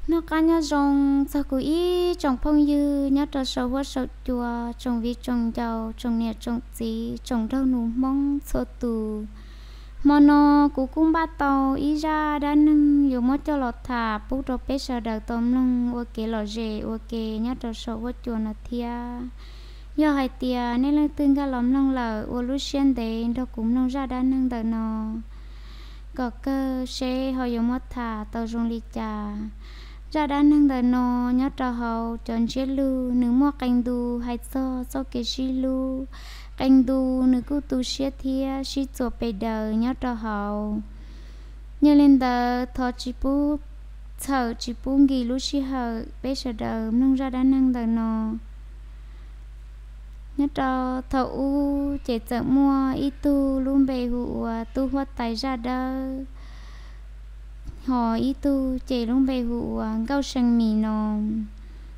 Noj qab nyob zoo txog kuv ib tsoom phooj ywg nyob rau saum huab saum cua, tsoom viv tsoom ncaus, tsoom niam tsoom txiv, tsoom nraug nus Hmoob txhua tus. Hmo no kuv kuj npaj tau ib zaj dab neeg yuav muab coj los tham pub rau peb sawv daws tau mloog ua kev lom zem ua ke nyob rau saum huab cua no thiab. Yog hais tias nej leej twg nkag los mloog lawm, ua lub siab ntev nrog kuv mloog zaj dab neeg ntawm no kom kawg seb ho yuav muab tham tau zoo li cas. Zaj dab neeg ntawm no nyob rau hauv cov ntsiab lus, nws muaj qee ntu hais txog txoj kev sib hlub, qee ntu nws kuj tu siab thiab sib txuas pes daws nyob rau hauv. Yog li ntawd thov tsis pub txhawm tsis pub nkim lub sij hawm peb sawv daws mloog zaj dab neeg ntawm no. Nyob rau thaum ub ces txawm muaj ib tug lub npe hu ua tub huab tais zaj dawb, ho ib tug ces lub npe hu ua Nkauj See Mis no.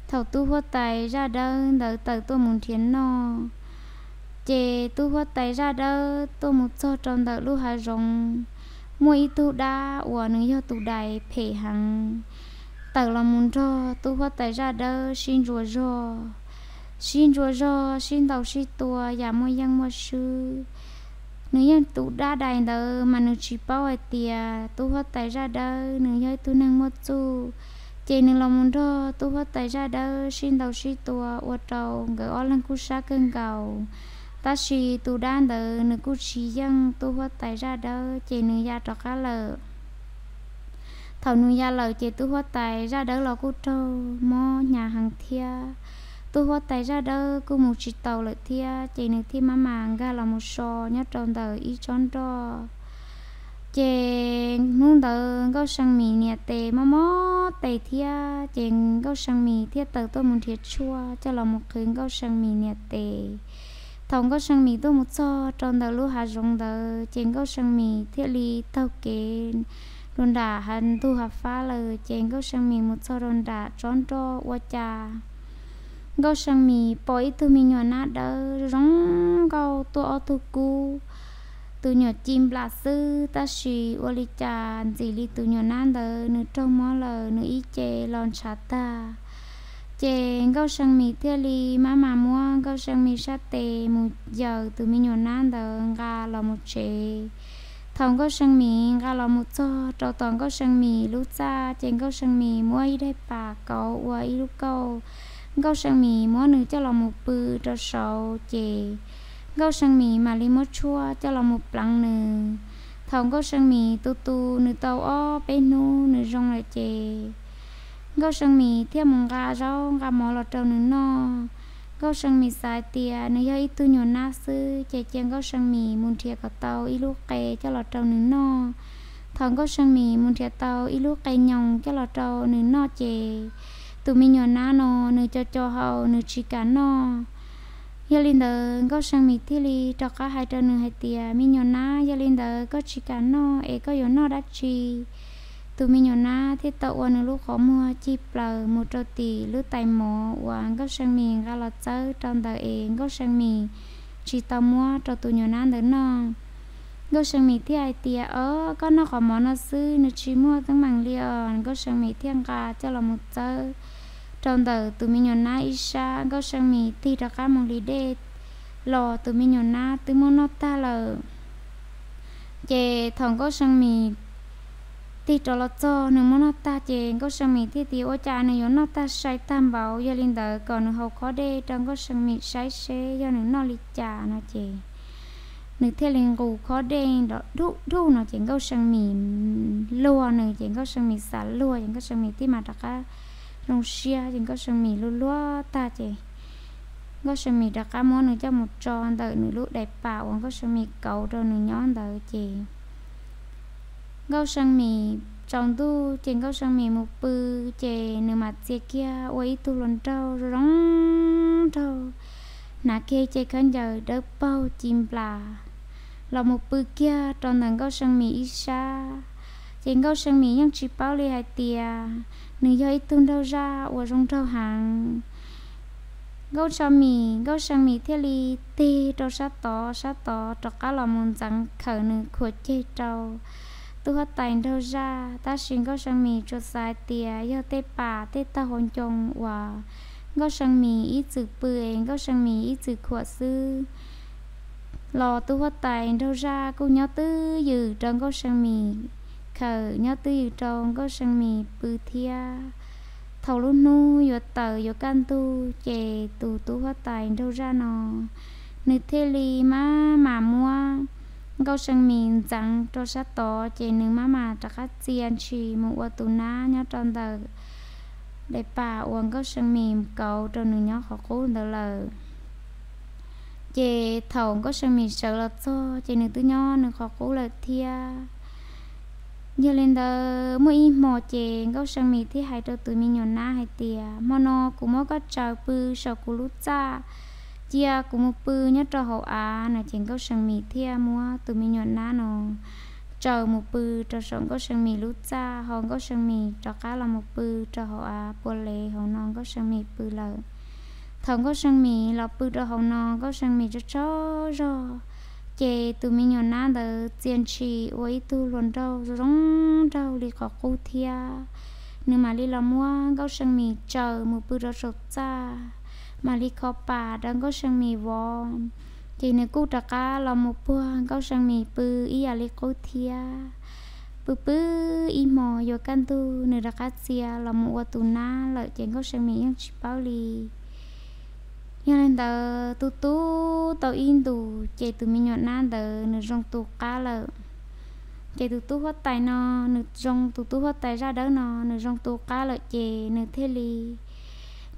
Thaum tub huab tais zaj dawb ntawd tawm tuaj mus nrhiav noj, ces tub huab tais zaj dawb tuaj mus txog rau ntawm lub hav zoov, muaj ib tug dab uas nws yog tus dais phem heev tawm los mus nrog tub huab tais zaj dawb sib ntsuas zog, sib ntsuas zog sib ntaus sib tua yam muaj yeej muaj swb. Nws yeej tus dab dais ntawd mas nws tsis paub hais tias tub huab tais zaj dawb nws yog ib tug neeg muaj txuj, ces nws los mus nrog tub huab tais zaj dawb sib ntaus sib tua ua rau nkawd ob leeg kuj sab kawg nkaus. Tab sis tus dab ntawd nws kuj tsis yeej tub huab tais zaj dawb ces nws ya rov qab lawm. Thaum nws ya lawm ces tub huab tais zaj dawb los kuj raug mob hnyav heev thiab. Tub huab tais zaj dawb kuj mus tsis tau lawm thiab ces nws thiaj maj mam nkag los mus so nyob rau ntawm ib tsob nroj. Ces hnub ntawd Nkauj See Mis niam tes mob mob tes thiab ces Nkauj See Mis thiaj tawm tuaj mus nrhiav tshuaj coj los mus qhwv Nkauj See Mis niam tes. Thaum Nkauj See Mis tuaj mus txog rau ntawm lub hav zoov ntawd ces Nkauj See Mis thiaj li taug kev rau nram hav ntug hav fab lawm ces Nkauj See Mis mus txog rau nram tsob nroj ua cas Nkauj See Mis pom ib tug me nyuam nab dawb zoo nkauj tuaj ob tug kub, tus nyuam ci nplas xwb tab sis ua li cas ntxim li tus nyuam nab ntawd nws raug mob lawm nws ib ce los ntshav tag. Ces Nkauj See Mis thiaj li maj mam muab Nkauj See Mis sab tes mus yaws tus me nyuam nab ntawd nqa los mus tsev. Thaum Nkauj See Mis nqa los mus txog rau tom Nkauj See Mis lub txaj ces Nkauj See Mis muab ib daim pam kauv ua ib lub kauj. Nkauj See Mis muab nws coj los mus pw rau saud ces Nkauj See Mis mam li muab tshuaj coj los mus pleev nws. Thaum Nkauj See Mis tu tu nws tau ob peb hnub nws zoo lawm ces Nkauj See Mis thiaj mus nqa zaub nqa mov los rau nws noj. Nkauj See Mis xav hais tias nws yog ib tug nyuam nab xwb ces cia Nkauj See Mis mus nrhiav kom tau ib lub qe coj los rau nws noj. Thaum Nkauj See Mis mus nrhiav tau ib lub qe nyoos coj los rau nws noj ces tus me nyuam nab no nws co co hau nws tsis kam noj. Yog li ntawd Nkauj See Mis thiaj li rov qab hais rau nws hais tias, me nyuam nab, yog li ntawd koj tsis kam noj es koj yuav noj dab tsi? Tus me nyuam nab thiaj tau ua nws lub qhov muag cig plaws mus rau tim lub tais mov uas Nkauj See Mis nqa los txawb rau ntawd es Nkauj See Mis tsis tau muab rau tus nyuam nab ntawd noj. Nkauj See Mis thiaj hais tias, o, koj noj qhov mov no xwb, nws tsis muaj teeb meem li os. Nkauj See Mis thiaj nqa coj los mus txawb rau ntawm tus me nyuam nab ib sab. Nkauj See Mis tig rov qab mus hliv dej los tus me nyuam nab twb muab noj tag lawm. Ces thaum Nkauj See Mis tig rov los txog nws muab noj tag ces Nkauj See Mis thiaj tias ua cas nws yuav noj tag sai tag npaum, yog li ntawd kom nws haus khob dej rau Nkauj See Mis saib seb yog nws noj li cas no ces nws thiaj li nqus khob dej nrov dhuj dhuj no ces Nkauj See Mis luag nws ces Nkauj See Mis xav luag ces Nkauj See Mis thiaj mam rov qab zoo siab ces Nkauj See Mis luag luag tag ces Nkauj See Mis rov qab muab nws coj mus tso ntawm nws lub daim pam uas Nkauj See Mis kauv rau nws nyob ntawd ces Nkauj See Mis tsaus ntuj ces Nkauj See Mis mus pw ces nws mam txia kiag ua ib tug hluas nraug zoo zoo nraug, hnav kiag cev khaub ncaws dawb paug ci nplas los mus pw kiag rau ntawm Nkauj See Mis ib sab. Ces Nkauj See Mis yeej tsis paub li hais tias nws yog ib tug nraug zaj uas zoo nraug heev. Nkauj See Mis, Nkauj See Mis thiaj li tig rau sab tod, sab tod rov qab los mus ntxeev khawm nws khuam ceg rau. tub huab tais nraug zaj, tab sis Nkauj See Mis tsuas xav hais tias yog tej pam tej taug hauv ncoo uas Nkauj See Mis ib txwm pw es Nkauj See Mis ib txwm khuam xwb. Los tub huab tais nraug zaj kuj nyob twj ywm rau Nkauj See Mis khawm, nyob twj ywm rau Nkauj See Mis pw thiab. Thaum lub hnub yuav tawm yuav kaj ntug ces tus tub huab tais nraug zaj no nws thiaj li maj mam muab Nkauj See Mis ntxeev rau sab tod, ces nws maj mam rov qab txia ntshis mus ua tus nab nyob rau ntawm daim pam uas Nkauj See Mis kauv rau nws nyob qhov qub ntawd lawm. Ces thaum Nkauj See Mis sawv los txog ces nws twb nyob nws qhov qub lawm thiab. Yog li ntawd muaj ib hmo ces Nkauj See Mis thiaj hais rau tus me nyuam nab hais tias, hmo no kuv muab koj tsaws pw saum kuv lub txaj, cia kuv mus pw nyob rau hauv av no. Ces Nkauj See Mis thiaj muab tus me nyuam nab no tsaws mus pw rau saum Nkauj See Mis lub txaj, ho Nkauj See Mis rov qab los mus pw rau hauv av puas lev hauv no Nkauj See Mis pw lawm. Thaum Nkauj See Mis los pw rau hauv no Nkauj See Mis tsaug tsaug zog, ces tus me nyuam nab ntawd txia ntshis ua ib tug hluas nraug zoo zoo nraug li qhov qub thiab. Nws mam li los muab Nkauj See Mis tsaws mus pw rau saum txaj, mam li kho pam rau Nkauj See Mis vov. Ces nws kuj rov qab los mus puag Nkauj See Mis pw ib yam li qub thiab. Pw pw ib hmo yuav kaj ntug nws rov qab txia los mus ua tus nab lawm ces Nkauj See Mis yeej tsis paub li. Yog li ntawd tu tu tau ib ntus ces tus me nyuam nab ntawd nws zoo tu qab lawm. Ces tus tub huab tais no, nws zoo, tus tub huab tais zaj dawb no nws zoo tu qab lawm ces nws thiaj li,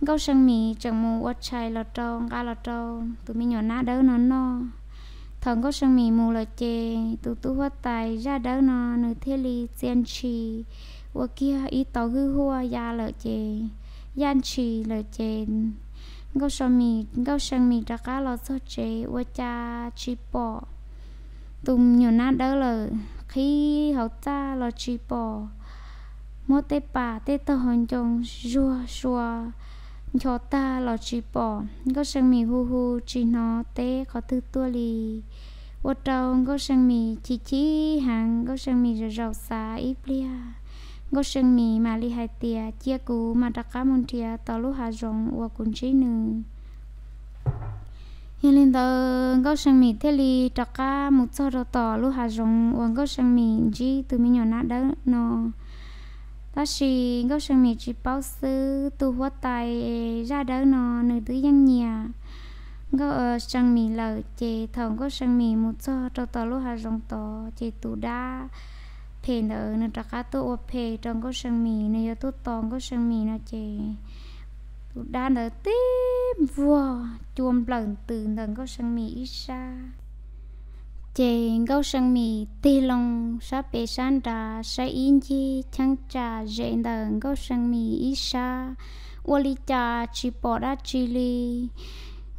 Nkauj See Mis tseem mus ua tshais los rau, nqa los rau tus me nyuam nab dawb no noj. Thaum Nkauj See Mis mus lawm ces tus tub huab tais zaj dawb no nws thiaj li txia ntshis ua kiag ib tauv hwj huaj ya lawm ces, yaj ntshis lawm ces Nkauj See Mis, Nkauj See Mis rov qab los txog tsev ua cas tsis pom tus me nyuam nab dawb lawm, qhib hauv txaj los tsis pom, muab tej pam tej taug hauv ncoo zuag sua ncho tag los tsis pom. Nkauj See Mis hu hu tsis hnov teb qhov twg tuaj li. Ua rau Nkauj See Mis chim chim heev, Nkauj See Mis zaum zaum xav ib pliag, Nkauj See Mis mam li hais tias, cia kuv mam rov qab mus nrhiav tom lub hav zoov uas kuv ntsib nws. Yog li ntawd Nkauj See Mis thiaj li rov qab mus txog rau tom lub hav zoov uas Nkauj See Mis ntsib tus me nyuam nab dawb no. Tab sis Nkauj See Mis tsis paub xwb, tus huab tais zaj dawb no nws twb yeej nyiam Nkauj See Mis lawm. Ces thaum Nkauj See Mis mus txog rau tom lub hav zoov tod ces tus dab phem ntawd nws rov qab tuaj ua phem rau Nkauj See Mis, nws yuav tuaj tos Nkauj See Mis no ces tus dab ntawd tib vuag cua nplawm ntws ntawm Nkauj See Mis ib sab. Ces Nkauj See Mis tig loo sab pem sab nrad saib ib ncig cheeb tsam zem ntawm Nkauj See Mis ib sab, ua li cas tsis pom dab tsi li.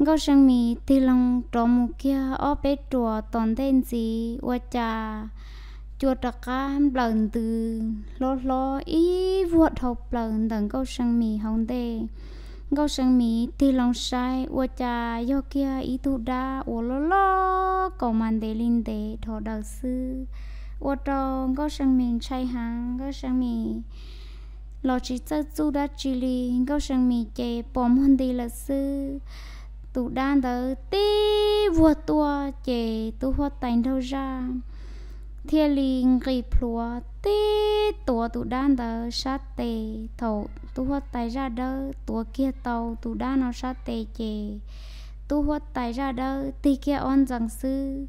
Nkauj See Mis tig loo rov mus kiag ob peb ruam tom ntej ntxiv ua cas cua rov qab nplawm ntws hlob hlob ib vuag dhau plaws ntawm Nkauj See Mis hauv ntej. Nkauj See Mis tig loo saib ua cas yog kiag ib tug dab uas loj loj kaus mas ntev li ntev dhos daws xwb. Ua rau Nkauj See Mis ntshai heev, Nkauj See Mis los tsis txawj txuj dab tsi li, Nkauj See Mis ces pos muag nti lawm xwb. Tus dab ntawd tib vuag tuaj ces tub huab tais nraug zaj thiaj li nqis plhuav tib tuav tus dab ntawd sab tes. Thaum tub huab tais zaj dawb tuav kiag tau tus dab no sab tes ces tub huab tais zaj dawb tig kiag ob ntxees xwb,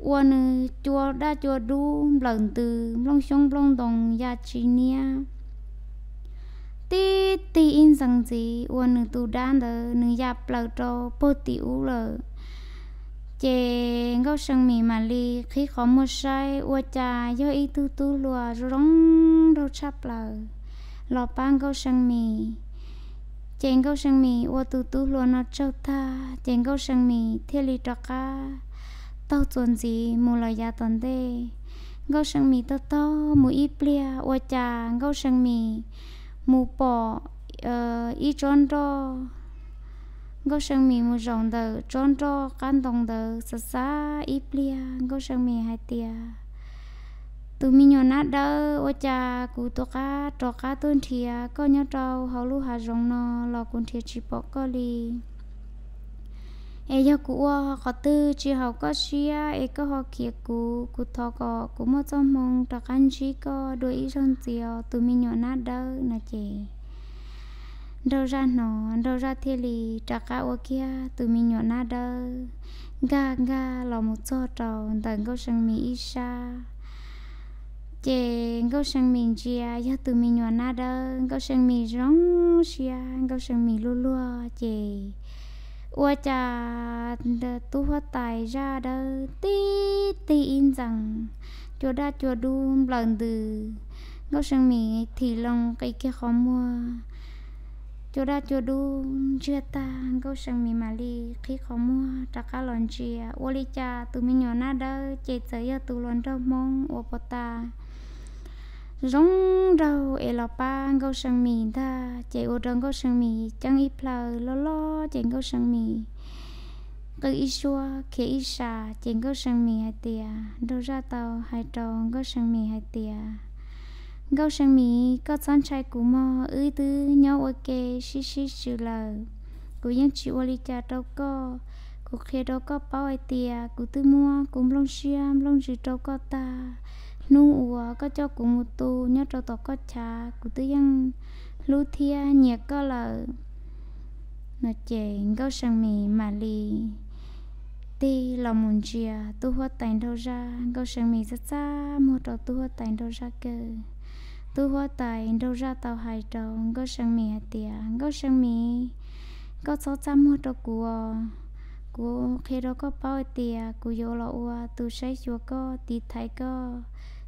ua nws cua daj cua dub nplawm ntws, nplooj xyoob nplooj ntoo ya tsis niab. Tib tig ib ntxees ntxiv ua nws tus dab ntawd nws ya plaws rau puag tim ub lawm. Ces Nkauj See Mis mam li qhib qhov muag saib ua cas yog ib tug tub hluas zoo zoo nraug tshaj plaws los pab Nkauj See Mis. Ces Nkauj See Mis ua tus tub hluas no tsaug tag ces Nkauj See Mis thiaj li rov qab taug txuas ntxiv mus los yav tom ntej. Nkauj See Mis taug taug mus ib pliag ua cas Nkauj See Mis mus pom ib tsob nroj. Nkauj See Mis mus zaum ntawm tsob nroj qab ntoo ntawd xav xav ib pliag, Nkauj See Mis hais tias, Tus me nyuam nab dawb, ua cas kuv tus qab rov qab tuaj nrhiav koj nyob rau hauv lub hav zoov no los kuv nrhiav tsis pom koj li. Es yog kuv ua qhov twg tsis haum koj siab es koj ho khiav kuv, kuv thov kom kuv muaj txoj hmoo rov qab ntsib koj dua ib zaug ntxiv os tus me nyuam nab dawb no ces Nraug Zaj hnov, Nraug Zaj thiaj li rov qab ua kiag tus me nyuam nab dawb nkag nkag los mus txog rau ntawm Nkauj See Mis ib sab. Ces Nkauj See Mis ntsia yog tus me nyuam nab dawb, Nkauj See Mis zoo siab, Nkauj See Mis luag luag ces ua cas tub huab tais zaj dawb tib tig ib ntxees, cua daj cua dub nplawm ntws, Nkauj See Mis thim loo qi kiag qhov muag, cua daj cua dub ntsiag tag, Nkauj See Mis mam li qhib qhov muag rov qab los ntsia, ua li cas tus me nyuam nab dawb ces txawm yog tus hluas nraug Hmoob uas puag ta zoo nraug es los pab Nkauj See Mis ntag, ces ua rau Nkauj See Mis ceeb ib plhaw loj loj ces Nkauj See Mis qw ib suab khiav ib sab, ces Nkauj See Mis hais tias, Nraug Zaj tau hais rau Nkauj See Mis hais tias, Nkauj See Mis, koj txhob ntshai kuv mog, wb twb nyob ua ke sib sib tsws lawm, kuv yeej tsis ua li cas rau koj. Kuv qhia rau koj paub hais tias kuv twb muab kuv nplooj siab nplooj ntsws rau koj tag. Hnub uas koj coj kuv mus tu nyob rau tom koj chav, kuv twb yeej hlub thiab nyiam koj lawm. No ces Nkauj See Mis mam li tig los mus ntsia tub huab tais Nraug Zaj, Nkauj See Mis txaj txaj muag rau tub huab tais Nraug Zaj kawg. Tub huab tais Nraug Zaj tau hais rau Nkauj See Mis hais tias, Nkauj See Mis, koj txhob txaj muag rau kuv os. Kuv qhia rau koj paub hais tias kuv yuav los ua tus saib xyuas koj, tiv thaiv koj,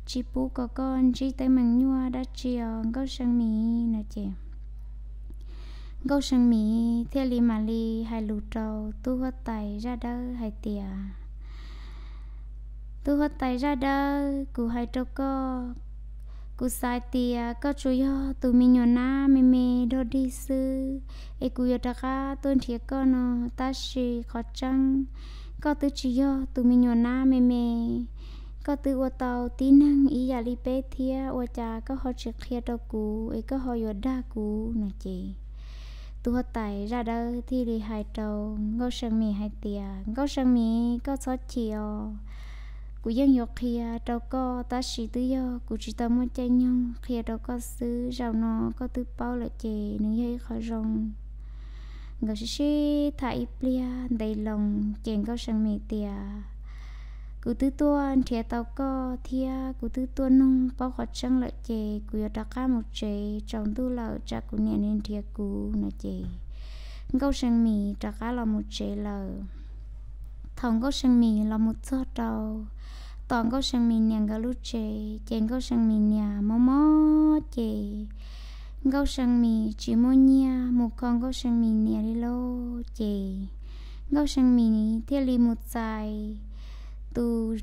tsis pub kom koj ntsib teeb meem nyuaj dab tsi os Nkauj See Mis no ces Nkauj See Mis thiaj li mam li hais lus rau tub huab tais Zaj Dawb hais tias, Tub huab tais Zaj Dawb, kuv hais rau koj, kuv xav hais tias koj tsuas yog tus me nyuam nab me me dog dig xwb, es kuv yuav rov qab tuaj nrhiav koj no, tab sis qhov tseeb koj twb tsis yog tus me nyuam nab me me. Koj twb ua tau tib neeg ib yam li peb thiab, ua cas koj ho tsis qhia rau kuv es koj ho yuav dag kuv no ces tub huab tais Zaj Dawb thiaj li hais rau Nkauj See Mis hais tias, Nkauj See Mis, koj txhob chim os. Kuv yeej yuav qhia rau koj, tab sis twb yog kuv tsis tau muaj caij nyoog qhia rau koj xwb. Zaum no koj twb paub lawm ces nws yog ib qho zoo. Nkawd sib sib tham ib pliag ntev loo ces Nkauj See Mis tias, Kuv twb tuaj nrhiav tau koj thiab kuv twb tuaj nug paub qhov tseeb lawm ces kuv yuav rov qab mus tsev, tsaus ntuj lawm tsam kuv niam nws nrhiav kuv no ces Nkauj See Mis rov qab los mus tsev lawm. Thaum Nkauj See Mis los mus txog rau tom Nkauj See Mis niam nkawd lub tsev ces Nkauj See Mis niam mob mob ces Nkauj See Mis tsis muaj nyiaj mus kho Nkauj See Mis niam li lauj. Ces Nkauj See Mis thiaj li mus txais tus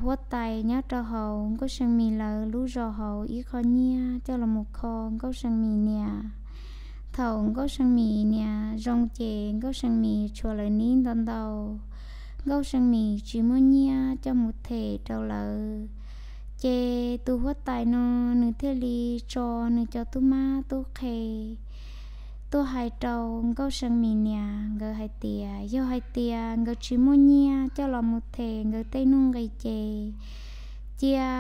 huab tais nyob rau hauv Nkauj See Mis lawv lub zos hauv ib qho nyiaj coj los mus kho Nkauj See Mis niam. Thaum Nkauj See Mis niam zoo ces Nkauj See Mis tshuav lawv nib ntau ntau, Nkauj See Mis tsis muaj nyiaj coj mus them rau lawv. Ces tus huab tais no nws thiaj li tso nws cov tub mab tub qhe tuaj hais rau Nkauj See Mis niam nkawd hais tias yog hais tias nkawd tsis muaj nyiaj coj los mus them nkawd tej nuj nqis ces cia,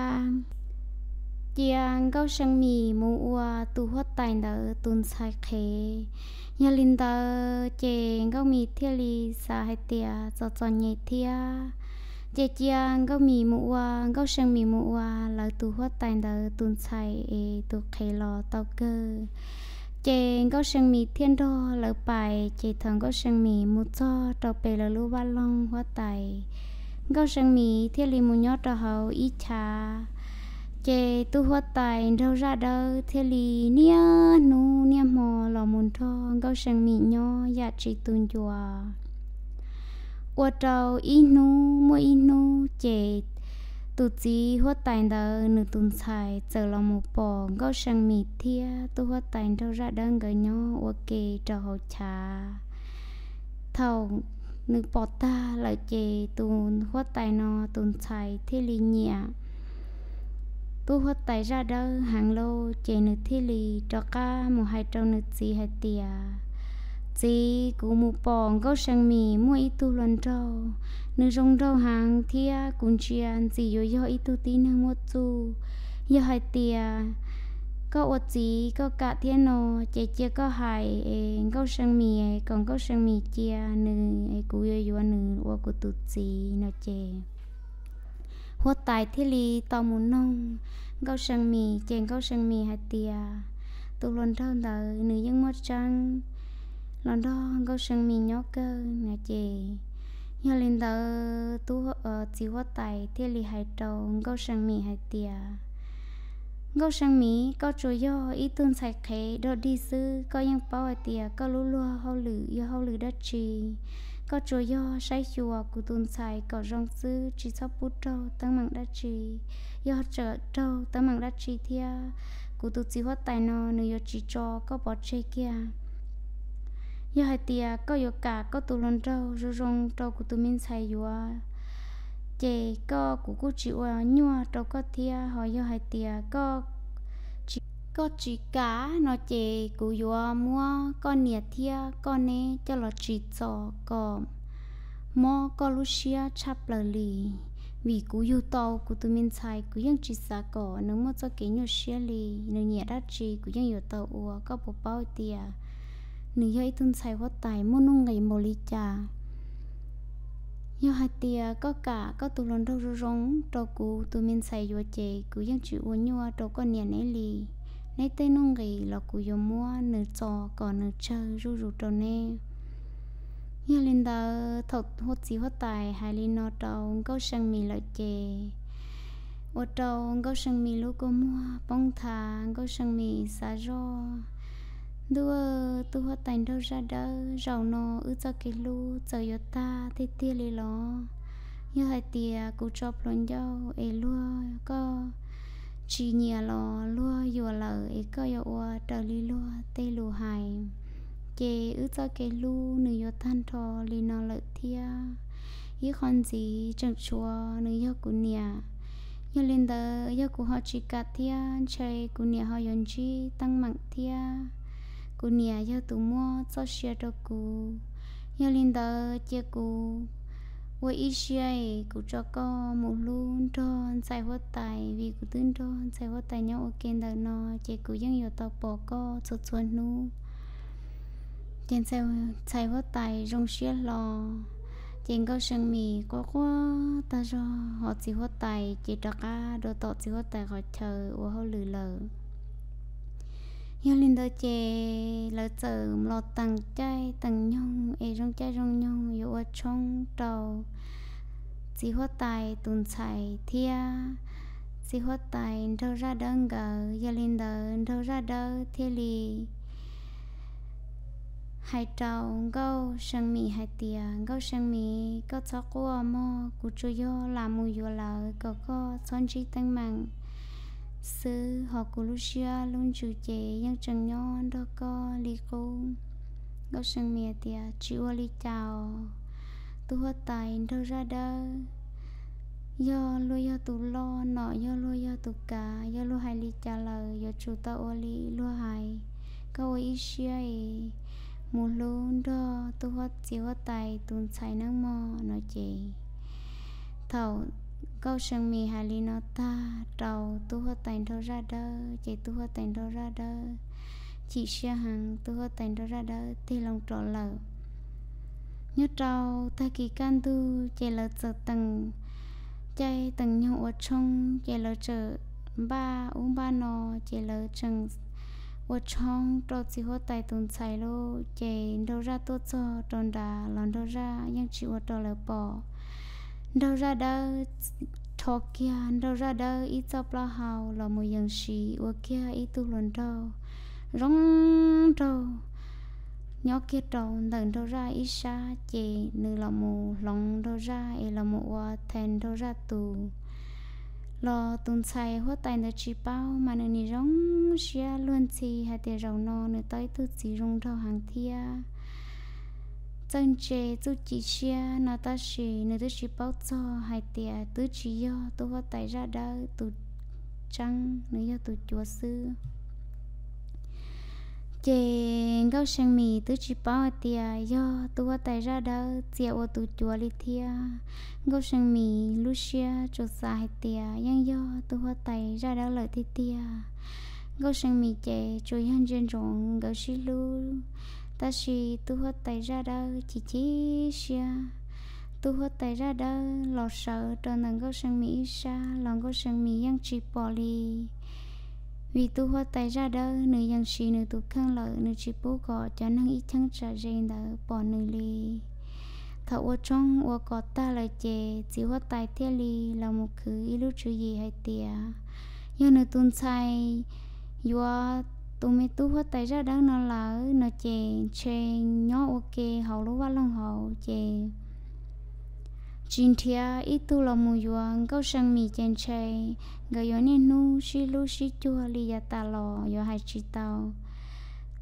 cia Nkauj See Mis mus ua tus huab tais ntawd tus ntxhais qhev. Yog li ntawd ces Nkauj Mis thiaj li xav hais tias txom txom nyem thiab, ces cia Nkauj Mis mus ua, Nkauj See Mis mus ua lawv tus huab tais ntawd tus ntxhais es tus qhev los tau kawg. Ces Nkauj See Mis thiaj nrog lawv pais, ces thaum Nkauj See Mis mus txog rau pem lawv lub vaj loog huab tais, Nkauj See Mis thiaj li mus nyob rau hauv ib chav. Ces tus huab tais Nraug Zaj Dawb thiaj li niaj hnub niaj hmo los mus nrog Nkauj See Mis nyob yam tsis tu ncua. Ua rau ib hnub muaj ib hnub ces tus txiv huab tais ntawd nws tus ntxhais txawm los mus pom Nkauj See Mis thiab tus huab tais Nraug Zaj Dawb nkawd nyob ua ke rau hauv chav. Thaum nws pom tag lawm ces tus huab tais no tus ntxhais thiaj li nyiam tub huab tais zaj dawb heev lauj, ces nws thiaj li rov qab mus hais rau nws txiv hais tias, Txiv, kuv mus pom Nkauj See Mis muaj ib tug hluas nraug, nws zoo nraug heev thiab kuv ntsia ntxim yuav yog ib tug tib neeg muaj txuj. Yog hais tias koj ua txiv koj kam thiab no, ces cia koj hais es Nkauj See Mis, kom Nkauj See Mis cia nws es kuv yuav yuav nws ua kuv tus txiv no ces huab tais thiaj li tau mus noog Nkauj See Mis, ces Nkauj See Mis hais tias tus hluas nraug ntawd nws yeej muaj tseeb los nrog Nkauj See Mis nyob kawg no ces, yog li ntawd tub, txiv huab tais thiaj li hais rau Nkauj See Mis hais tias, Nkauj See Mis, koj tsuas yog ib tug ntxhais qhev dog dig xwb, koj yeej paub hais tias koj lub luag hauj lwm yog hauj lwm dab tsi. Koj tsuas yog saib xyuas kuv tus ntxhais kom zoo xwb, tsis txhob pub raug teeb meem dab tsi. Yog txawm raug teeb meem dab tsi thiab, kuv tus txiv huab tais no nws yuav tsis tso koj pov tseg kiag. Yog hais tias koj yuav kam koj tus hluas nraug zoo zoo rau kuv tus me ntxhais yuav, ces koj, kuv kuj tsis ua nyuaj rau koj thiab. Ho yog hais tias koj tsis kam no ces kuv yuav muab koj niam thiab koj neb coj los tsim txom kom mob koj lub siab tshaj plaws li. Vim kuv yug tau kuv tus me ntxhais, kuv yeej tsis xav kom nws muaj txoj kev nyuaj siab li. Nws nyiam dab tsi kuv yeej yuav tau ua. Koj puas paub tias nws yog ib tug ntxhais huab tais muaj nuj nqis npaum li cas? Yog hais tias koj kam koj tus hluas nraug zoo zoo rau kuv tus me ntxhais yuav ces kuv yeej tsis ua nyuaj rau koj niam neb li. Neb tej nuj nqis los kuv yuav muab nws txo kom nws tsawg zuj zus rau neb. Yog li ntawd thaum txiv huab tais hais li no rau Nkauj See Mis lawm ces ua rau Nkauj See Mis lub kua muag poob nthav. Nkauj See Mis xav zoj, Ntuj, tub huab tais nraug zaj dawb, zaum no wb txoj kev hlub txawm yuav tag tiag tiag li los? Yog hais tias kuv tso plhuav ncauj es luag koj tsis nyiam los luag yuam lawm es koj yuav ua raws li luag tej lus hais, ces wb txoj kev hlub nws yuav tag nrho li no lawm thiab. Ib qho ntxiv tseem tshuav nws yog kuv niam. Yog li ntawd yog kuv ho tsis kam thiab ntshe kuv niam ho yuav ntsib teeb meem thiab. Kuv niam yog tus muab txoj sia rau kuv. Yog li ntawd cia kuv ua ib siab es kuv tso koj mus hlub nrog ntxhais huab tais, vim kuv twb nrog ntxhais huab tais nyob ua ke ntawm no ces kuv yeej yuav tau pom koj txhua txhua hnub. Ces ntxhais huab tais zoo siab hlo, ces Nkauj See Mis quaj quaj tag zog, ho txiv huab tais ces rov qab dua tom txiv huab tais qhov chaw ua hauj lwm lawm. Yog li ntawd ces lawv txawm los teem caij teem nyoog es zoo caij zoo nyoog yuav ua tshoob rau txiv huab tais tus ntxhais thiab txiv huab tais nraug zaj dawb nkawd. Yog li ntawd nraug zaj dawb thiaj li hais rau Nkauj See Mis hais tias, Nkauj See Mis, koj txhob quaj mog, kuv tsuas yog lam mus yuav lawv kom koj txhob ntsib teeb meem xwb, ho kuv lub siab lub ntsws ces yeej tseem nyob nrog koj li qub. Nkauj See Mis tias, Tsis ua li cas os, tub huab tais nraug zaj dawb, yog luag yog tus loj nom, yog luag yog tus kav, yog luag hais li cas lawm yuav tsum tau ua li luag hais. Koj ua ib siab es mus hlub nrog tub huab, txiv huab tais tus ntxhais nawb mog no ces. Thaum Nkauj See Mis hais li no tag rau tub huab tais nraug zaj dawb ces tub huab tais nraug zaj dawb chim siab heev, tub huab tais nraug zaj dawb tig loo rov lawm. Nyob rau tag kis kaj ntug ces lawv txawm teem caij teem nyoog ua tshoob, ces lawv tseem npaj ub npaj no, ces lawv tseem ua tshoob rau txiv huab tais tus ntxhais lauj. Ces nraug zaj tuaj txog rau nrad los nraug zaj yeej tsis ua rau lawv pom. Nraug zaj dawb rho kiag nraug zaj dawb ib txoj plaub hau los mus yees siv ua kiag ib tug hluas nraug zoo nraug nyob kiag rau ntawm nraug zaj ib sab, ces nws los mus hloov nraug zaj es los mus ua thais nraug zaj tus. Los tus ntxhais huab tais ntawd tsis paub mas nws nim zoo siab luag ntxhi hais tias zaum no nws tau ib tug txiv zoo nraug heev thiab. Txawj ntse txuj ci siab no tab sis nws twb tsis paub txog hais tias twb tsis yog tub huab tais zaj dawb tus tseeb, nws yog tus cuav xwb. Ces Nkauj See Mis twb tsis paub hais tias yog tub huab tais zaj dawb txia ua tus cuav li thiab. Nkauj See Mis lub siab tsuas xav hais tias yeej yog tub huab tais zaj dawb lawm tiag tiag. Nkauj See Mis ces tsuas yog ntsia ntsoov nkawd sib hlub, tab sis tub huab tais zaj dawb chim chim siab. Tub huab tais zaj dawb los sawv rau ntawm Nkauj See Mis ib sab los Nkauj See Mis yeej tsis pom li. Vim tub huab tais zaj dawb nws yeej siv nws tus kheej lawm, nws tsis pub kom cov neeg ib cheeb tsam ze ntawd pom nws li. Thaum ua tshoob ua kos tag lawm ces txiv huab tais thiaj li los mus khwv ib lub tswv yim hais tias yog nws tus ntxhais yuav tus me tub huab tais zaj dawb no lawm no ces ntshe nyob ua ke hauv lub vaj loog hauv ces tsis nrhiav ib tug los mus yuav Nkauj See Mis ces ntshe nkawd yuav niaj hnub sib hlub sib cuag li yav tas los yuav hais tsis tau.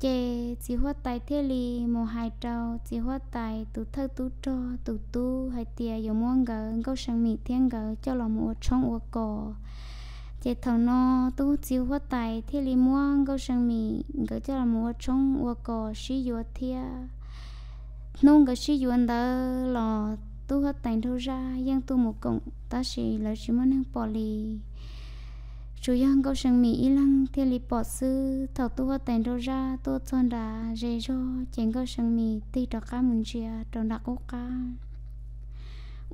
Ces txiv huab tais thiaj li mus hais rau txiv huab tais tus thawj tub rog tus tub hais tias yuav muab nkawd Nkauj See Mis thiab nkawd coj los mus ua tshoob ua kos. Ces thaum no tub txiv huab tais thiaj li muab Nkauj See Mis nkawd coj los mus ua tshoob ua kos sib yuav thiab. Hnub nkawd sib yuav ntawd los tub huab tais nraug zaj yeej tuaj mus koom tab sis lawv tsis muaj neeg pom li. Tsuas yog Nkauj See Mis ib leeg thiaj li pom xwb. Thaum tub huab tais nraug zaj tuaj txog nrad ze zog ces Nkauj See Mis tig rov qab mus ntsia rau nram qub qab.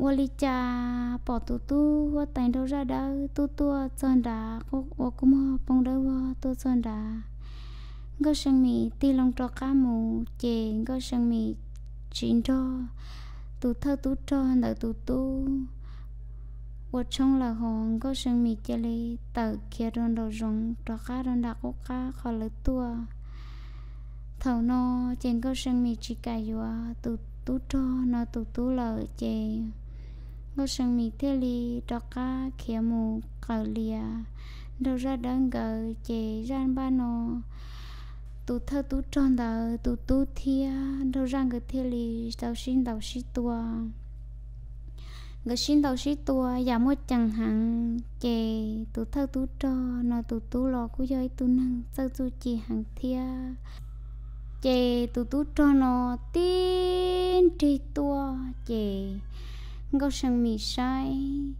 Ua li cas pom tus tub huab tais nraug zaj dawb tuaj tuaj txog nrad ua kua muag poob dawb vog tuaj txog nrad. Nkauj See Mis tig loo rov qab mus ces Nkauj See Mis tsis nrog tus thawj tub rog ntawd tus tub ua tshoob lawm hos Nkauj See Mis cia li tawm khiav rau nraum zoov rov qab rau nram qub qab qhov lawv tuaj. Thaum no ces Nkauj See Mis tsis kam yuav tus tub rog no tus tub lawm ces Nkauj See Mis thiaj li rov qab khiav mus qawm lias nraug zaj dawb nkawd ces zaj npaj no tus thawj tub rog ntawd tus tub thiab nraug zaj nkawd thiaj li tau sib ntaus sib tua. Nkawd sib ntaus sib tua yam muaj ceem heev ces tus thawj tub rog no tus tub los kuj yog ib tug neeg txawj txuj ci heev thiab. Ces tus tub rog no tib nrig tuaj ces Nkauj See Mis saib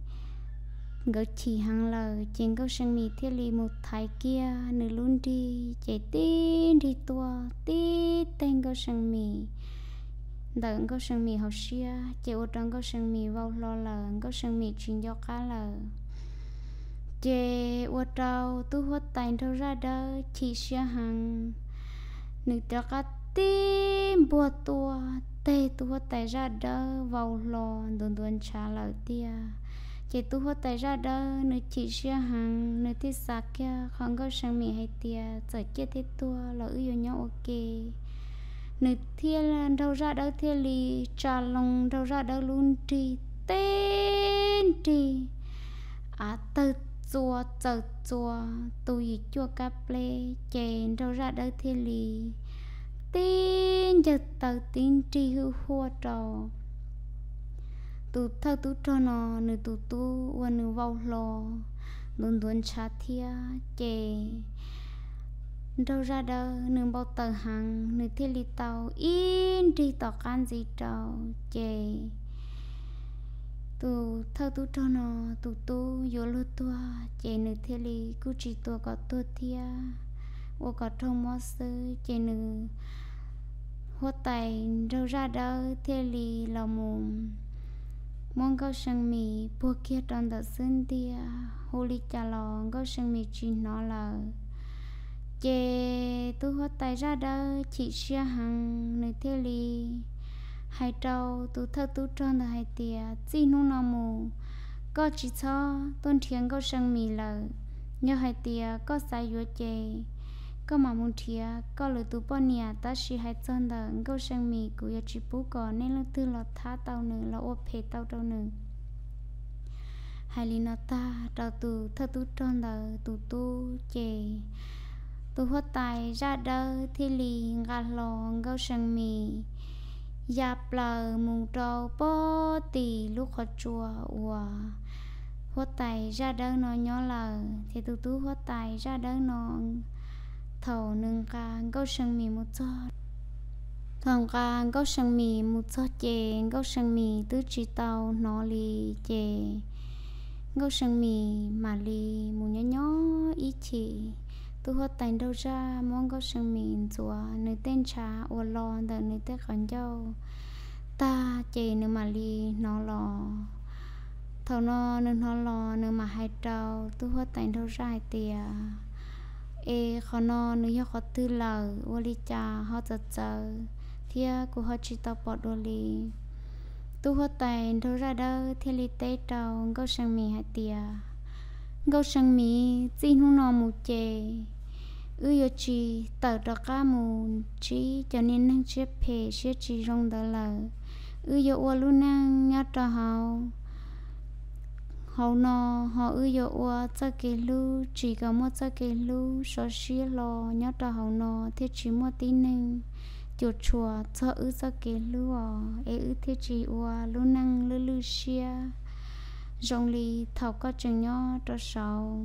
nkawd chim heev lawm ces Nkauj See Mis thiaj li mus thaiv kiag nws lub nrig ces tib nrig tuaj tib teg Nkauj See Mis ntawm Nkauj See Mis hauv siab ces ua rau Nkauj See Mis vau hlo lawm, Nkauj See Mis tsis nco qab lawm. Ces ua rau tub huab tais nraug zaj dawb chim siab heev, nws rov qab tib npuaj tuaj teg tub huab tais zaj dawb vau hlo ntuav ntuav ntshav lawm tiag. Ces tub huab tais zaj dawb nws chim siab heev, nws thiaj xav kiag qhov Nkauj See Mis hais tias txawm ciaj thiab tuag los wb yuav nyob ua ke. Nws thiaj, nraug zaj dawb thiaj li tsa loo nraug zaj dawb lub nrig tib nrig av tawg txua txawm txua tu yim cuaj kab pleb ces nraug zaj dawb thiaj li tib ncawg taw tib nrig hwj huaj rau tus thawj tub rog no nws tus tub uas nws vau hlo ntuav ntuav ntshav thiab ces nraug zaj dawb nws npau taws heev, nws thiaj li tau ib nrig tom qab ntxiv rau ces tus thawj tub rog no tus tub yuav luag tuag ces nws thiaj li kuj tsis tua kom tuag thiab, ua kom raug mob xwb ces nws huab tais nraug zaj dawb thiaj li los mus muab Nkauj See Mis puag kiag rau ntawm xub ntiag, hu li cas los Nkauj See Mis tsis hnov lawm. Ces tub huab tais zaj dawb chim siab heev, nws thiaj li hais rau tus thawj tub rog ntawd hais tias txij hnub no mus koj tsis txhob tuaj nrhiav Nkauj See Mis lawm. Yog hais tias koj xav yuav ces koj mam mus nrhiav koj lwm tus poj niam, tab sis hais txog ntawm Nkauj See Mis kuv yuav tsis pub kom nej leej twg los thab tau nws los ua phem tau rau nws. Hais li no tag rau tus thawj tub rog ntawd tus tub ces tus huab tais zaj dawb thiaj li nqa hlo Nkauj See Mis ya plaws mus rau pob tim lub qhov tsua uas huab tais zaj dawb no nyob lawm. Ces tus tub huab tais zaj dawb no, thaum nws nqa Nkauj See Mis mus txog, thaum nqa Nkauj See Mis mus txog ces Nkauj See Mis twb tsis tau hnov li. Ces Nkauj See Mis mam li mus nyob nyob ib chim, tub huab tais nraug zaj muab Nkauj See Mis ntxuav nws tej ntshav uas los ntawm nws tej qhov ncauj tag ces nws mam li hnov los. Thaum no nws hnov los nws mam hais rau tub huab tais nraug zaj hais tias, Es qhov no nws yog qhov twg lawm, ua li cas ho txawv txawv thiab kuv ho tsis tau pom dua li? Tub huab tais nraug zaj dawb thiaj li teb rau Nkauj See Mis hais tias, Nkauj See Mis, txij hnub no mus ces wb yuav tsis tawm rov qab mus ntsib cov niag neeg siab phem siab tsis zoo ntawd lawm. Wb yuav ua lub neej nyob rau hauv hauv no, ho wb yuav ua txoj kev hlub tsis kom muaj txoj kev hlub sov siab hlo nyob rau hauv no thiaj tsis muaj tib neeg cuam tshuam txog wb txoj kev hlub os, es wb thiaj tsis ua lub neej lwj lwj siab zoo li thaum koj tseem nyob rau saud.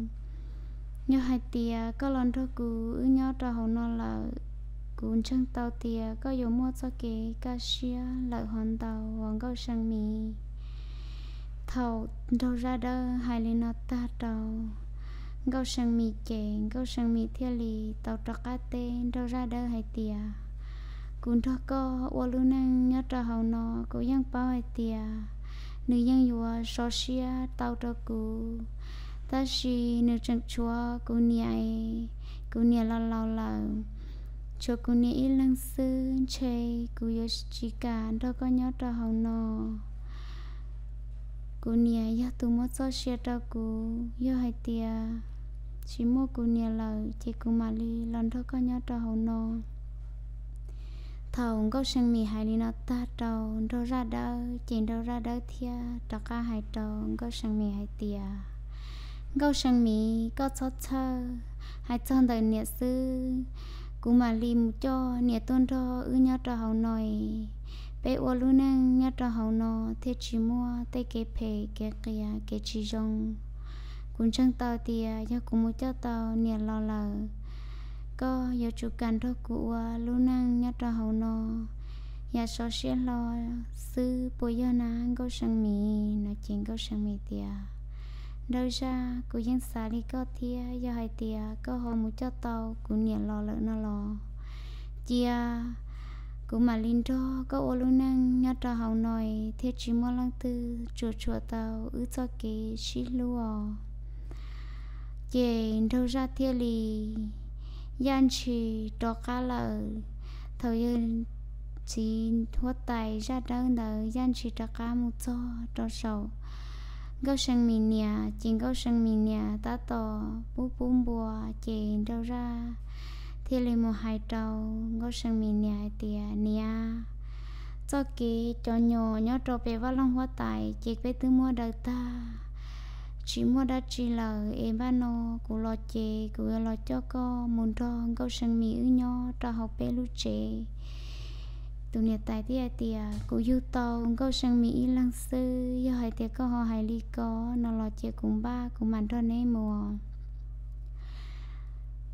Yog hais tias koj los nrog kuv wb nyob rau hauv no lawm, kuv ntseeg tau tias koj yuav muaj txoj kev kaj siab lawm hov ntau os Nkauj See Mis. Thaum nraug zaj dawb hais li no tag rau Nkauj See Mis ces Nkauj See Mis thiaj li tau rov qab teb nraug zaj dawb hais tias, Kuv nrog koj ua lub neej nyob rau hauv no kuv yeej paub hais tias nws yeej yuav sov siab tau rau kuv, tab sis nws tseem tshuav kuv niam es, kuv niam los laus lawm, tshuav kuv niam ib leeg xwb, ntshe kuv yuav tsis kam nrog koj nyob rau hauv no. Kuv niam yog tus muab txoj sia rau kuv, yog hais tias tsis muaj kuv niam lawm ces kuv mam li los nrog koj nyob rau hauv no. Thaum Nkauj See Mis hais li no tag rau nraug zaj dawb ces nraug zaj dawb thiaj rov qab hais rau Nkauj See Mis hais tias, Nkauj See Mis, koj txhob txhawj, hais txog ntawm niam xwb, kuv mam li mus coj niam tuaj nrog wb nyob rau hauv no es peb ua lub neej nyob rau hauv no thiaj tsis muaj tej kev phem kev qias kev tsis zoo. Kuv ntseeg tau tias yog kuv mus coj tau niam los lawm, koj yuav tsum kam nrog kuv ua lub neej nyob rau hauv no, yam sov siab hlo xwb puas yog na Nkauj See Mis? No ces Nkauj See Mis tias, Nraug zaj, kuv yeej xav li koj thiab, yog hais tias koj ho mus coj tau kuv niam los lawm no los, cia kuv mam li nrog koj ua lub neej nyob rau hauv no thiaj tsis muaj leej twg tsuam tshuam tau wb txoj kev sib hlub os. Ces nraug zaj thiaj li yaj ntshis rov qab lawm. Thaum yawg txiv huab tais zaj dawb ntawd yaj ntshis rov qab mus txog rau saum Nkauj See Mis niam, ces Nkauj See Mis niam tab tom pub pub npua, ces nraug zaj thiaj li mus hais rau Nkauj See Mis niam hais tias, Niam, txoj kev cov nyom nyob rau pem vaj loog huab tais ces peb twb muab daws tag, tsis muaj dab tsi lawm es npaj no kuv los ces kuv yuav los coj koj mus nrog Nkauj See Mis wb nyob rau hauv peb lub tsev. Tus niam tais thiaj hais tias, Kuv yug tau Nkauj See Mis ib leeg xwb, yog hais tias koj ho hais li ko no los cia kuv npaj kuv mam nrog neb mus.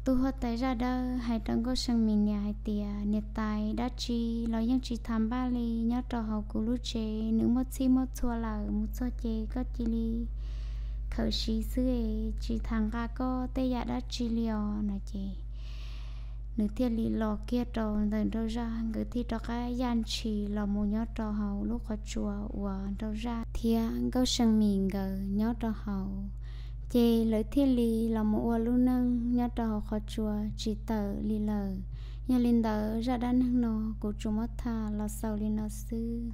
Tus huab tais zaj dawb hais rau Nkauj See Mis niam hais tias, Niam tais, dab tsi los yeej tsis tham npaj li, nyob rau hauv kuv lub tsev nws muaj txhij muaj txhua lawm, mus txog ces koj cia li khawm siv xwb es tsis tham nqa koj tej yam dab tsi li os. No ces nws thiaj li los kiag rau ntawm nraug zaj, nkawd thiaj rov qab yaj ntshis los mus nyob rau hauv lub qhov tsua uas nraug zaj thiab Nkauj See Mis nkawd nyob rau hauv. Ces lawv thiaj li los mus ua lub neej nyob rau hauv qhov tsua tsis tawm li lawm. Yog li ntawd zaj dab neeg no kuv tsuas muab tham los xaus li no xwb.